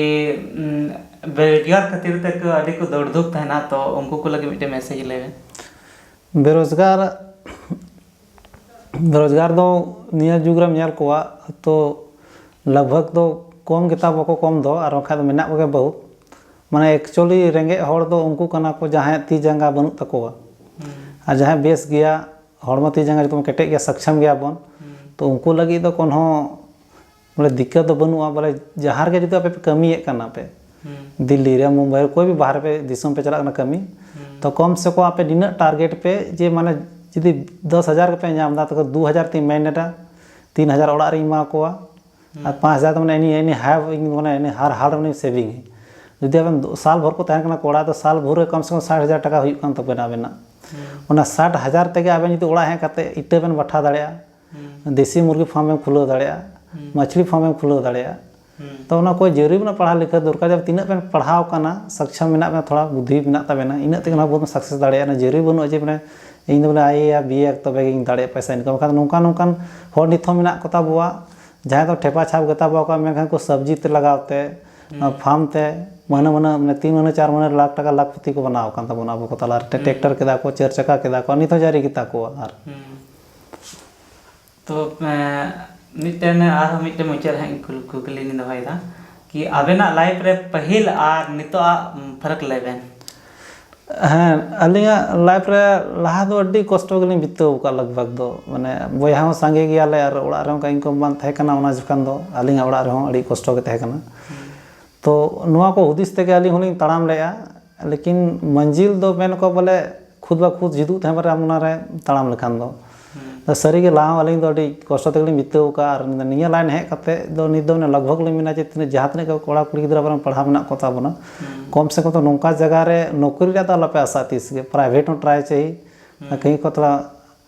ᱩᱸ, ᱵᱮᱨᱳᱡᱽᱜᱟᱨ ᱠᱷᱟᱹᱛᱤᱨ ᱛᱮ ᱠᱚ ᱟᱹᱰᱤ ᱠᱚ ᱫᱟᱹᱲ ᱫᱷᱩᱯ ᱛᱟᱦᱮᱱᱟ, ᱛᱚ ᱩᱱᱠᱩ ᱠᱚ ᱞᱟᱹᱜᱤᱫ ᱢᱤᱫᱴᱮᱱ ᱢᱮᱥᱮᱡᱽ ᱞᱟᱹᱭ ᱵᱮᱱ᱾ ᱵᱮᱨᱳᱡᱽᱜᱟᱨ, ᱵᱮᱨᱳᱡᱽᱜᱟᱨ ᱫᱚ ᱱᱤᱭᱟᱹ ᱡᱩᱜᱽ ᱨᱮᱢ ᱧᱮᱞ ᱠᱚᱣᱟ ᱛᱚ ᱞᱟᱜᱽ ᱵᱷᱟᱜᱽ ᱫᱚ ᱠᱚᱢ ᱜᱮᱛᱟ ᱵᱚᱠᱚ, ᱠᱚᱢ ᱫᱚ, ᱟᱨ ᱵᱟᱝᱠᱷᱟᱱ ᱫᱚ ᱢᱮᱱᱟᱜ ᱠᱚᱜᱮ ᱵᱚᱦᱩᱛ᱾ ᱢᱟᱱᱮ actually ᱨᱮᱸᱜᱮᱡ ᱦᱚᱲ ᱫᱚ ᱩᱱᱠᱩ ᱠᱟᱱᱟ ᱠᱚ ᱡᱟᱦᱟᱸᱭᱟᱜ ᱛᱤ ᱡᱟᱸᱜᱟ ᱵᱟᱹᱱᱩᱜ ᱛᱟᱠᱚᱣᱟ᱾ ᱟᱨ ᱡᱟᱦᱟᱸᱭ ᱵᱮᱥ ᱜᱮᱭᱟ, ᱦᱚᱲᱢᱚ ᱛᱤ ᱡᱟᱸᱜᱟ ᱡᱚᱛᱚ ᱵᱚᱱ ᱠᱮᱴᱮᱡ ᱜᱮᱭᱟ, ᱥᱚᱠᱪᱷᱚᱢ ᱜᱮᱭᱟ ᱵᱚᱱ, ᱛᱚ ᱩᱱᱠᱩ ᱞᱟᱹᱜᱤᱫ ᱫᱚ ᱠᱳᱱᱳ ᱵᱚᱞᱮ ᱫᱤᱠᱠᱟᱛ ᱫᱚ ᱵᱟᱹᱱᱩᱜᱼᱟ᱾ ᱵᱚᱞᱮ ᱡᱟᱦᱟᱸ ᱨᱮᱜᱮ ᱡᱩᱫᱤ ᱟᱯᱮ ᱯᱮ ᱠᱟᱹᱢᱤᱭᱮᱫ ᱠᱟᱱᱟ ᱯᱮ, ᱫᱤᱞᱞᱤ ᱨᱮ, ᱢᱩᱢᱵᱟᱭ ᱨᱮ, ᱠᱚᱭ ᱵᱷᱤ ᱵᱟᱦᱨᱮ ᱯᱮ ᱫᱤᱥᱚᱢ ᱯᱮ ᱪᱟᱞᱟᱜ ᱠᱟᱱᱟ ᱠᱟᱹᱢᱤ, ᱛᱚ ᱠᱚᱢ ᱥᱮ ᱠᱚᱢ ᱟᱯᱮ ᱱᱤᱱᱟᱹᱜ ᱴᱟᱨᱜᱮᱴ ᱯᱮ ᱡᱮ ᱢᱟᱱᱮ ᱡᱩᱫᱤ ᱫᱚᱥ ᱦᱟᱡᱟᱨ ᱜᱮᱯᱮ ᱧᱟᱢ ᱮᱫᱟ, ᱛᱚ ᱫᱩ ᱦᱟᱡᱟᱨ ᱛᱤᱧ ᱢᱮᱱ ᱮᱫᱟ, ᱛᱤᱱ ᱦᱟᱡᱟᱨ ᱚᱲᱟᱜ ᱨᱤᱧ ᱮᱢᱟ ᱠᱚᱣᱟ, ᱟᱨ ᱯᱟᱸᱪ ᱦᱟᱡᱟᱨ ᱫᱚ ᱢᱟᱱᱮ ᱮᱱᱤ, ᱮᱱᱤ ᱦᱟᱣ ᱤᱧ ᱢᱟᱱᱮ ᱮᱱᱤ ᱦᱟᱨ ᱦᱟᱞ ᱨᱮ ᱩᱱᱤ ᱥᱮᱵᱷᱤᱝ ᱟᱹᱧ᱾ ᱡᱩᱫᱤ ᱟᱵᱮᱱ ᱫᱚ ᱥᱟᱞ ᱵᱷᱳᱨ ᱠᱚ ᱛᱟᱦᱮᱱ ᱠᱟᱱᱟ ᱠᱚᱲᱟ, ᱫᱚ ᱥᱟᱞ ᱵᱷᱳᱨ ᱨᱮ ᱠᱚᱢ ᱥᱮ ᱠᱚᱢ ᱥᱟᱴ ᱦᱟᱡᱟᱨ ᱴᱟᱠᱟ ᱦᱩᱭᱩᱜ ᱠᱟᱱ ᱛᱟᱵᱮᱱᱟ ᱟᱵᱮᱱᱟᱜ᱾ ᱚᱱᱟ ᱥᱟᱴ ᱦᱟᱡᱟᱨ ᱛᱮᱜᱮ ᱟᱵᱮᱱ ᱡᱩᱫᱤ ᱚᱲᱟᱜ ᱦᱮᱡ ᱠᱟᱛᱮ ᱤᱴᱟᱹ ᱵᱮᱱ ᱵᱟᱴᱷᱟ ᱫᱟᱲᱮᱭᱟᱜᱼᱟ, ᱫᱮᱥᱤ ᱢᱩᱨᱜᱤ ᱯᱷᱟᱨᱢ ᱮᱢ ᱠᱷᱩᱞᱟᱹᱣ ᱫᱟᱲᱮᱭᱟᱜᱼᱟ, ᱢᱟᱪᱷᱞᱤ ᱯᱷᱟᱨᱢ ᱮᱢ ᱠᱷᱩᱞᱟᱹᱣ ᱫᱟᱲᱮᱭᱟᱜᱼᱟ᱾ ᱛᱚ ᱚᱱᱟ ᱠᱚ ᱡᱟᱹᱨᱩᱨᱤ ᱵᱚᱱᱟ ᱯᱟᱲᱦᱟᱣ ᱞᱤᱠᱷᱟᱹᱣ ᱫᱚᱨᱠᱟᱨ᱾ ᱡᱮ ᱛᱤᱱᱟᱹᱜ ᱵᱮᱱ ᱯᱟᱲᱦᱟᱣ ᱠᱟᱱᱟ, ᱥᱚᱠᱪᱷᱚᱢ ᱢᱮᱱᱟᱜ ᱵᱮᱱᱟ, ᱛᱷᱚᱲᱟ ᱵᱩᱫᱽᱫᱷᱤ ᱢᱮᱱᱟᱜ ᱛᱟᱵᱮᱱᱟ, ᱤᱱᱟᱹᱜ ᱛᱮᱜᱮ ᱱᱚᱣᱟ ᱵᱚᱱ ᱥᱟᱠᱥᱮᱥ ᱫᱟᱲᱮᱭᱟᱜᱼᱟ᱾ ᱡᱟᱹᱨᱩᱨᱤ ᱵᱟᱹᱱᱩᱜᱼᱟ ᱡᱮ ᱢᱟᱱᱮ ᱤᱧ ᱫᱚ ᱵᱚᱞᱮ ᱟᱭ ᱮ ᱭᱟ, ᱵᱤ ᱮ ᱛᱚᱵᱮ ᱜᱤᱧ ᱫᱟᱲᱮᱭᱟᱜᱼᱟ ᱯᱚᱭᱥᱟ ᱤᱱᱠᱟᱢ᱾ ᱵᱟᱠᱷᱟᱱ ᱱᱚᱝᱠᱟ ᱱᱚᱝᱠᱟᱱ ᱦᱚᱲ ᱱᱤᱛ ᱦᱚᱸ ᱢᱮᱱᱟᱜ ᱠᱚ ᱛᱟᱵᱚᱣᱟ, ᱡᱟᱦᱟᱸᱭ ᱫᱚ ᱴᱷᱮᱯᱟ ᱪᱷᱟᱯ ᱜᱮᱛᱟ ᱵᱚᱣᱟ ᱠᱚ, ᱢᱮᱱᱠᱷᱟᱱ ᱠᱚ ᱥᱚᱵᱽᱡᱤ ᱛᱮ ᱞᱟᱜᱟᱣ ᱛᱮ, ᱯᱷᱟᱨᱢ ᱛᱮ, ᱢᱟᱹᱦᱱᱟᱹ ᱢᱟᱹᱦᱱᱟᱹ ᱢᱟᱱᱮ ᱛᱤᱱ ᱢᱟᱹᱦᱱᱟᱹ ᱪᱟᱨ ᱢᱟᱹᱦᱱᱟᱹ ᱨᱮ ᱞᱟᱠᱷ ᱴᱟᱠᱟ ᱞᱟᱠᱷ ᱯᱚᱛᱤ ᱠᱚ ᱵᱮᱱᱟᱣ ᱟᱠᱟᱱ ᱛᱟᱵᱚᱱᱟ ᱟᱵᱚ ᱠᱚ ᱛᱟᱞᱟᱨᱮ᱾ ᱦᱩᱸ᱾ ᱴᱨᱟᱠᱴᱟᱨ ᱠᱮᱫᱟ ᱠᱚ, ᱪᱟᱨ ᱪᱟᱠᱟ ᱠᱮᱫᱟ ᱠᱚ, ᱟᱨ ᱱᱤᱛ ᱦᱚᱸ ᱡᱟᱹᱨᱤ ᱜᱮᱛᱟ ᱠᱚᱣᱟ᱾ ᱟᱨ ᱦᱩᱸ᱾ ᱛᱚ, ᱮᱸ, ᱢᱤᱫᱴᱮᱱ, ᱟᱨᱦᱚᱸ ᱢᱤᱫᱴᱮᱱ ᱢᱩᱪᱟᱹᱫ ᱨᱮ ᱦᱟᱸᱜ ᱤᱧ ᱠᱩᱞ-, ᱠᱩᱠᱞᱤ ᱞᱤᱧ ᱫᱚᱦᱚᱭᱮᱫᱟ ᱠᱤ ᱟᱵᱮᱱᱟᱜ life ᱨᱮ ᱯᱟᱹᱦᱤᱞ ᱟᱨ ᱱᱤᱛᱚᱜ ᱟᱜ, ᱩᱢ, ᱯᱷᱟᱨᱟᱠ ᱞᱟᱹᱭ ᱵᱮᱱ᱾ ᱦᱮᱸ, ᱟᱹᱞᱤᱧᱟᱜ life ᱨᱮ ᱞᱟᱦᱟ ᱫᱚ ᱟᱹᱰᱤ ᱠᱚᱥᱴᱚ ᱜᱮᱞᱤᱧ ᱵᱤᱛᱟᱹᱣ ᱟᱠᱟᱫ ᱞᱟᱜᱽ ᱵᱷᱟᱜᱽ ᱫᱚ, ᱢᱟᱱᱮ, ᱵᱚᱭᱦᱟ ᱦᱚᱸ ᱥᱟᱸᱜᱮ ᱜᱮᱭᱟᱞᱮ ᱟᱨ ᱚᱲᱟᱜ ᱨᱮ ᱚᱱᱠᱟ income ᱵᱟᱝ ᱛᱟᱦᱮᱸ ᱠᱟᱱᱟ᱾ ᱚᱱᱟ ᱡᱚᱠᱷᱚᱱ ᱫᱚ ᱟᱹᱞᱤᱧᱟᱜ ᱚᱲᱟᱜ ᱨᱮᱦᱚᱸ ᱟᱹᱰᱤ ᱠᱚᱥᱴᱚ ᱜᱮ ᱛᱟᱦᱮᱸ ᱠᱟᱱᱟ᱾ ᱦᱩᱸ᱾ ᱛᱚ, ᱱᱚᱣᱟ ᱠᱚ ᱦᱩᱫᱤᱥ ᱛᱮᱜᱮ ᱟᱹᱞᱤᱧ ᱦᱚᱸᱞᱤᱧ ᱛᱟᱲᱟᱢ ᱞᱮᱜᱼᱟ, ᱞᱮᱠᱤᱱ ᱢᱟᱹᱱᱡᱤᱞ ᱫᱚ ᱢᱮᱱ ᱟᱠᱚ ᱵᱚᱞᱮ ᱠᱷᱩᱫ ᱵᱟ ᱠᱷᱩᱫ ᱦᱤᱡᱩᱜ ᱛᱟᱦᱮᱸ ᱯᱟᱨᱮ ᱟᱢ ᱚᱱᱟ ᱨᱮ ᱛᱟᱲᱟᱢ ᱞᱮᱠᱷᱟᱱ ᱫᱚ᱾ ᱦᱩᱸ᱾ ᱥᱟᱹᱨᱤ ᱜᱮ ᱞᱟᱦᱟ ᱦᱚᱸ ᱟᱹᱞᱤᱧ ᱫᱚ ᱟᱹᱰᱤ ᱠᱚᱥᱴᱚ ᱛᱮᱜᱮ ᱞᱤᱧ ᱵᱤᱛᱟᱹᱣ ᱟᱠᱟᱫᱼᱟ, ᱟᱨ ᱱᱤᱭᱟᱹ line ᱦᱮᱡ ᱠᱟᱛᱮ ᱫᱚ ᱱᱤᱛ ᱫᱚ ᱢᱟᱱᱮ ᱞᱟᱜᱽ ᱵᱷᱟᱜᱽ ᱞᱤᱧ ᱢᱮᱱᱟ ᱡᱮ ᱛᱤᱱᱟᱹᱜ, ᱡᱟᱦᱟᱸ ᱛᱤᱱᱟᱹᱜ ᱜᱮ ᱠᱚᱲᱟ ᱠᱩᱲᱤ ᱜᱤᱫᱽᱨᱟᱹ ᱟᱵᱚᱨᱮᱱ ᱯᱟᱲᱦᱟᱣ ᱢᱮᱱᱟᱜ ᱠᱚ ᱛᱟᱵᱚᱱᱟ, ᱦᱩᱸ᱾ ᱠᱚᱢ ᱥᱮ ᱠᱚᱢ ᱫᱚ ᱱᱚᱝᱠᱟ ᱡᱟᱭᱜᱟ ᱨᱮ ᱱᱚᱠᱨᱤ ᱨᱮᱭᱟᱜ ᱫᱚ ᱟᱞᱚᱯᱮ ᱟᱥᱟ ᱛᱤᱥ ᱜᱮ, private ᱦᱚᱸ try ᱪᱟᱹᱦᱤ, ᱦᱩᱸ᱾ ᱠᱟᱹᱦᱤ ᱠᱚ ᱛᱷᱚᱲᱟ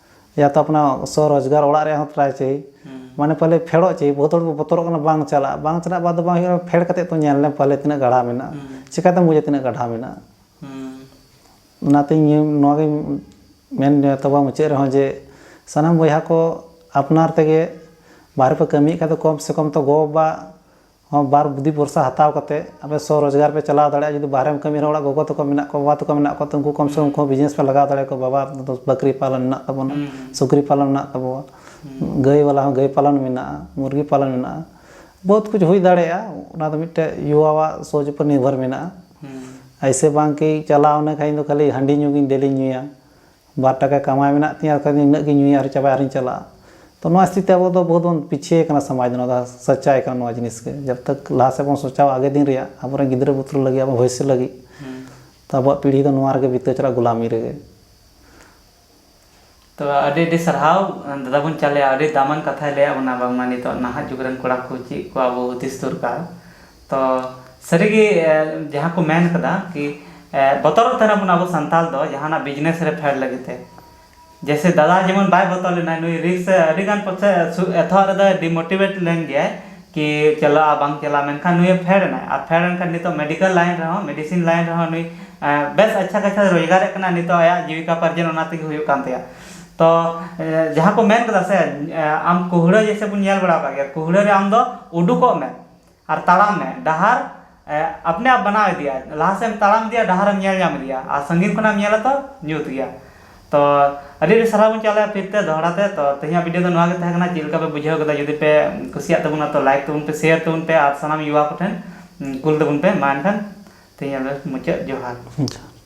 ᱭᱟ ᱛᱚ ᱟᱯᱱᱟ ᱥᱚ ᱨᱳᱡᱽᱜᱟᱨ ᱚᱲᱟᱜ ᱨᱮᱭᱟᱜ ᱦᱚᱸ try ᱪᱟᱹᱦᱤ᱾ ᱦᱩᱸ᱾ ᱢᱟᱱᱮ ᱯᱟᱞᱮ ᱯᱷᱮᱰᱚᱜ ᱪᱟᱹᱦᱤ, ᱵᱚᱦᱩᱛ ᱦᱚᱲ ᱠᱚ ᱵᱚᱛᱚᱨᱚᱜ ᱠᱟᱱᱟ, ᱵᱟᱝ ᱪᱟᱞᱟᱜᱼᱟ, ᱵᱟᱝ ᱪᱟᱞᱟᱜ ᱵᱟᱫ ᱫᱚ ᱵᱟᱝ ᱦᱩᱭᱩᱜᱼᱟ, ᱯᱷᱮᱰ ᱠᱟᱛᱮ ᱛᱚ ᱧᱮᱞ ᱞᱮᱢ ᱯᱟᱞᱮ ᱛᱤᱱᱟᱹᱜ ᱜᱟᱲᱦᱟ ᱢᱮᱱᱟᱜᱼᱟ, ᱦᱩᱸ᱾ ᱪᱤᱠᱟᱛᱮᱢ ᱵᱩᱡᱟ ᱛᱤᱱᱟᱹᱜ ᱜᱟᱲᱦᱟ ᱢᱮᱱᱟᱜᱼᱟ? ᱦᱩᱸ᱾ ᱚᱱᱟᱛᱮ ᱤᱧ ᱱᱚᱣᱟᱜᱤᱧ ᱢᱮᱱ ᱛᱟᱵᱚᱱ ᱢᱩᱪᱟᱹᱫ ᱨᱮᱦᱚᱸ ᱡᱮ ᱥᱟᱱᱟᱢ ᱵᱚᱭᱦᱟ ᱠᱚ ᱟᱯᱱᱟᱨ ᱛᱮᱜᱮ ᱵᱟᱦᱨᱮ ᱯᱮ ᱠᱟᱹᱢᱤᱭᱮᱫ ᱠᱷᱟᱱ ᱫᱚ ᱠᱚᱢ ᱥᱮ ᱠᱚᱢ ᱛᱚ ᱜᱚ ᱵᱟᱵᱟ ᱦᱚᱸ ᱵᱟᱨ ᱵᱩᱫᱷᱤ ᱵᱷᱚᱨᱥᱟ ᱦᱟᱛᱟᱣ ᱠᱟᱛᱮ ᱟᱯᱮ ᱥᱚ ᱨᱳᱡᱽᱜᱟᱨ ᱯᱮ ᱪᱟᱞᱟᱣ ᱫᱟᱲᱮᱭᱟᱜᱼᱟ᱾ ᱡᱩᱫᱤ ᱵᱟᱦᱨᱮᱢ ᱠᱟᱹᱢᱤ ᱨᱮᱦᱚᱸ ᱚᱲᱟᱜ ᱜᱚᱜᱚ ᱛᱟᱠᱚ ᱢᱮᱱᱟᱜ ᱠᱚᱣᱟ, ᱵᱟᱵᱟ ᱛᱟᱠᱚ ᱢᱮᱱᱟᱜ ᱠᱚᱣᱟ, ᱛᱚ ᱩᱱᱠᱩ ᱠᱚᱢ ᱥᱮ ᱠᱚᱢ ᱦᱩᱸ᱾ ᱩᱱᱠᱩ ᱦᱚᱸ business ᱯᱮ ᱞᱟᱜᱟᱣ ᱫᱟᱲᱮ ᱟᱠᱚᱣᱟ᱾ ᱵᱟᱵᱟ ᱫᱚ ᱵᱟᱠᱨᱤ ᱯᱟᱞᱚᱱ ᱢᱮᱱᱟᱜ ᱛᱟᱵᱚᱱᱟ, ᱦᱩᱸ᱾ ᱥᱩᱠᱨᱤ ᱯᱟᱞᱚᱱ ᱢᱮᱱᱟᱜ ᱛᱟᱵᱚᱱᱟ, ᱦᱩᱸ᱾ ᱜᱟᱹᱭ ᱵᱟᱞᱟ ᱦᱚᱸ ᱜᱟᱹᱭ ᱯᱟᱞᱚᱱ ᱢᱮᱱᱟᱜᱼᱟ, ᱢᱩᱨᱜᱤ ᱯᱟᱞᱚᱱ ᱢᱮᱱᱟᱜᱼᱟ, ᱵᱚᱦᱩᱛ ᱠᱩᱪ ᱦᱩᱭ ᱫᱟᱲᱮᱭᱟᱜᱼᱟ᱾ ᱚᱱᱟ ᱫᱚ ᱢᱤᱫᱴᱮᱡ ᱭᱩᱣᱟᱣᱟᱜ ᱥᱳᱪ ᱩᱯᱚᱨ ᱱᱤᱨᱵᱷᱚᱨ ᱢᱮᱱᱟᱜᱼᱟ᱾ ᱦᱩᱸ᱾ ᱟᱭᱥᱮ ᱵᱟᱝ ᱠᱤ ᱪᱟᱞᱟᱣ ᱚᱱᱮ ᱠᱷᱟᱱ ᱤᱧ ᱫᱚ ᱠᱷᱟᱹᱞᱤ ᱦᱟᱺᱰᱤ ᱧᱩ ᱜᱤᱧ ᱰᱮᱞᱤᱧ ᱧᱩᱭᱟ, ᱵᱟᱨ ᱴᱟᱠᱟ ᱠᱟᱢᱟᱣ ᱢᱮᱱᱟᱜ ᱛᱤᱧᱟ, ᱟᱨ ᱠᱷᱟᱱ ᱤᱱᱟᱹᱜ ᱜᱤᱧ ᱧᱩᱭᱟ ᱟᱨ ᱪᱟᱵᱟᱭᱟ ᱟᱨᱤᱧ ᱪᱟᱞᱟᱜᱼᱟ᱾ ᱛᱚ ᱱᱚᱣᱟ ᱥᱛᱷᱤᱛᱤ ᱟᱵᱚ ᱫᱚ ᱵᱚᱦᱩᱛ ᱵᱚᱱ ᱯᱤᱪᱷᱮ ᱠᱟᱱᱟ ᱥᱚᱢᱟᱡᱽ ᱫᱚ, ᱱᱚᱣᱟ ᱫᱚ ᱥᱟᱪᱟᱭ ᱠᱟᱱᱟ ᱱᱚᱣᱟ ᱡᱤᱱᱤᱥ ᱜᱮ᱾ ᱡᱟᱵ ᱛᱟᱠ ᱞᱟᱦᱟ ᱥᱮᱫ ᱵᱚᱱ ᱥᱚᱪᱟᱣᱟ ᱟᱜᱮ ᱫᱤᱱ ᱨᱮᱭᱟᱜ, ᱟᱵᱚᱨᱮᱱ ᱜᱤᱫᱽᱨᱟᱹ ᱯᱩᱛᱨᱟᱹ ᱞᱟᱹᱜᱤᱫ, ᱟᱵᱚ ᱵᱷᱚᱵᱤᱥᱥᱚ ᱞᱟᱹᱜᱤᱫ, ᱦᱩᱸ᱾ ᱛᱚ ᱟᱵᱚᱣᱟᱜ ᱯᱤᱲᱦᱤ ᱫᱚ ᱱᱚᱣᱟ ᱨᱮᱜᱮ ᱵᱤᱛᱟᱹᱣ ᱪᱟᱞᱟᱜᱼᱟ, ᱜᱩᱞᱟᱢᱤ ᱨᱮᱜᱮ᱾ ᱛᱚ ᱟᱹᱰᱤ ᱟᱹᱰᱤ ᱥᱟᱨᱦᱟᱣ ᱫᱟᱫᱟ ᱵᱚᱱ ᱪᱟᱞᱮᱭᱟ, ᱟᱹᱰᱤ ᱫᱟᱢᱟᱱ ᱠᱟᱛᱷᱟᱭ ᱞᱟᱹᱭᱟᱫ ᱵᱚᱱᱟ, ᱵᱟᱝᱢᱟ ᱱᱤᱛᱚᱜ ᱱᱟᱦᱟᱜ ᱡᱩᱜᱽ ᱨᱮᱱ ᱠᱚᱲᱟ ᱠᱚ ᱪᱮᱫ ᱠᱚ ᱟᱵᱚ ᱦᱩᱫᱤᱥ ᱫᱚᱨᱠᱟᱨ᱾ ᱛᱚ ᱥᱟᱹᱨᱤᱜᱮ, ᱮ, ᱡᱟᱦᱟᱸ ᱠᱚ ᱢᱮᱱ ᱠᱟᱫᱟ ᱠᱤ, ᱮ, ᱵᱚᱛᱚᱨᱚᱜ ᱛᱟᱦᱮᱱᱟᱵᱚᱱ ᱟᱵᱚ ᱥᱟᱱᱛᱟᱲ ᱫᱚ ᱡᱟᱦᱟᱱᱟᱜ business ᱨᱮ ᱯᱷᱮᱰ ᱞᱟᱹᱜᱤᱫ ᱛᱮ᱾ ᱡᱮᱭᱥᱮ ᱫᱟᱫᱟ ᱡᱮᱢᱚᱱ ᱵᱟᱭ ᱵᱚᱛᱚᱨ ᱞᱮᱱᱟ, ᱱᱩᱭ risk ᱟᱹᱰᱤ ᱜᱟᱱ ᱯᱟᱥᱮ ᱥᱩ-, ᱮᱛᱚᱦᱚᱵ ᱨᱮᱫᱚ demotivate ᱞᱮᱱ ᱜᱮᱭᱟᱭ ᱠᱤ ᱪᱟᱞᱟᱜᱼᱟ ᱵᱟᱝ ᱪᱟᱞᱟᱜᱼᱟ, ᱢᱮᱱᱠᱷᱟᱱ ᱱᱩᱭᱮ ᱯᱷᱮᱰ ᱮᱱᱟᱭ᱾ ᱟᱨ ᱯᱷᱮᱰ ᱮᱱᱠᱷᱟᱱ ᱱᱤᱛᱚᱜ medical line ᱨᱮᱦᱚᱸ, medicine line ᱨᱮᱦᱚᱸ ᱱᱩᱭ, ᱮ, ᱵᱮᱥ ᱟᱪᱪᱷᱟ ᱠᱟᱪᱷᱟ ᱨᱳᱡᱽᱜᱟᱨᱮᱫ ᱠᱟᱱᱟ, ᱱᱤᱛᱚᱜ ᱟᱭᱟᱜ ᱡᱤᱵᱤᱠᱟ ᱯᱟᱨᱡᱚᱱ ᱚᱱᱟ ᱛᱮᱜᱮ ᱦᱩᱭᱩᱜ ᱠᱟᱱ ᱛᱟᱭᱟ᱾ ᱛᱚ, ᱮ, ᱡᱟᱦᱟᱸ ᱠᱚ ᱢᱮᱱ ᱠᱟᱫᱟ ᱥᱮ, ᱮ, ᱟᱢ ᱠᱩᱦᱲᱟᱹ ᱡᱮᱭᱥᱮ ᱵᱚᱱ ᱧᱮᱞ ᱵᱟᱲᱟ ᱟᱠᱟᱫ ᱜᱮᱭᱟ, ᱠᱩᱦᱲᱟᱹ ᱨᱮ ᱟᱢ ᱫᱚ ᱩᱰᱩᱠᱚᱜ ᱢᱮ ᱟᱨ ᱛᱟᱲᱟᱢ ᱢᱮ, ᱰᱟᱦᱟᱨ ᱟᱯᱱᱮ ᱟᱯ ᱵᱟᱱᱟᱣ ᱤᱫᱤᱭᱟ, ᱞᱟᱦᱟ ᱥᱮᱫ ᱮᱢ ᱛᱟᱲᱟᱢ ᱤᱫᱤᱭᱟ, ᱰᱟᱦᱟᱨ ᱮᱢ ᱧᱮᱞ ᱧᱟᱢ ᱤᱫᱤᱭᱟ, ᱟᱨ ᱥᱟᱺᱜᱤᱧ ᱠᱷᱚᱱᱟᱜ ᱮᱢ ᱧᱮᱞᱟ ᱛᱚ ᱧᱩᱛ ᱜᱮᱭᱟ᱾ ᱛᱚ ᱟᱹᱰᱤ ᱟᱹᱰᱤ ᱥᱟᱨᱦᱟᱣ ᱵᱚᱱ ᱪᱟᱞᱮᱭᱟ ᱯᱷᱤᱨ ᱛᱮ ᱫᱚᱦᱲᱟ ᱛᱮ᱾ ᱛᱚ ᱛᱮᱦᱮᱧᱟᱜ ᱵᱷᱤᱰᱤᱭᱳ ᱫᱚ ᱱᱚᱣᱟ ᱜᱮ ᱛᱟᱦᱮᱸ ᱠᱟᱱᱟ᱾ ᱪᱮᱫ ᱞᱮᱠᱟ ᱯᱮ ᱵᱩᱡᱷᱟᱹᱣ ᱠᱮᱫᱟ? ᱡᱩᱫᱤ ᱯᱮ ᱠᱩᱥᱤᱭᱟᱜ ᱛᱟᱵᱚᱱᱟ ᱛᱚ ᱞᱟᱭᱤᱠ ᱛᱟᱵᱚᱱ ᱯᱮ, ᱥᱮᱭᱟᱨ ᱛᱟᱵᱚᱱ ᱯᱮ, ᱟᱨ ᱥᱟᱱᱟᱢ ᱭᱩᱣᱟ ᱠᱚᱴᱷᱮᱱ ᱩᱸ, ᱠᱩᱞ ᱛᱟᱵᱚᱱ ᱯᱮ᱾ ᱢᱟ ᱮᱱᱠᱷᱟᱱ ᱛᱮᱦᱮᱧᱟᱜ ᱫᱚ ᱢᱩᱪᱟᱹᱫ, ᱡᱚᱦᱟᱨ᱾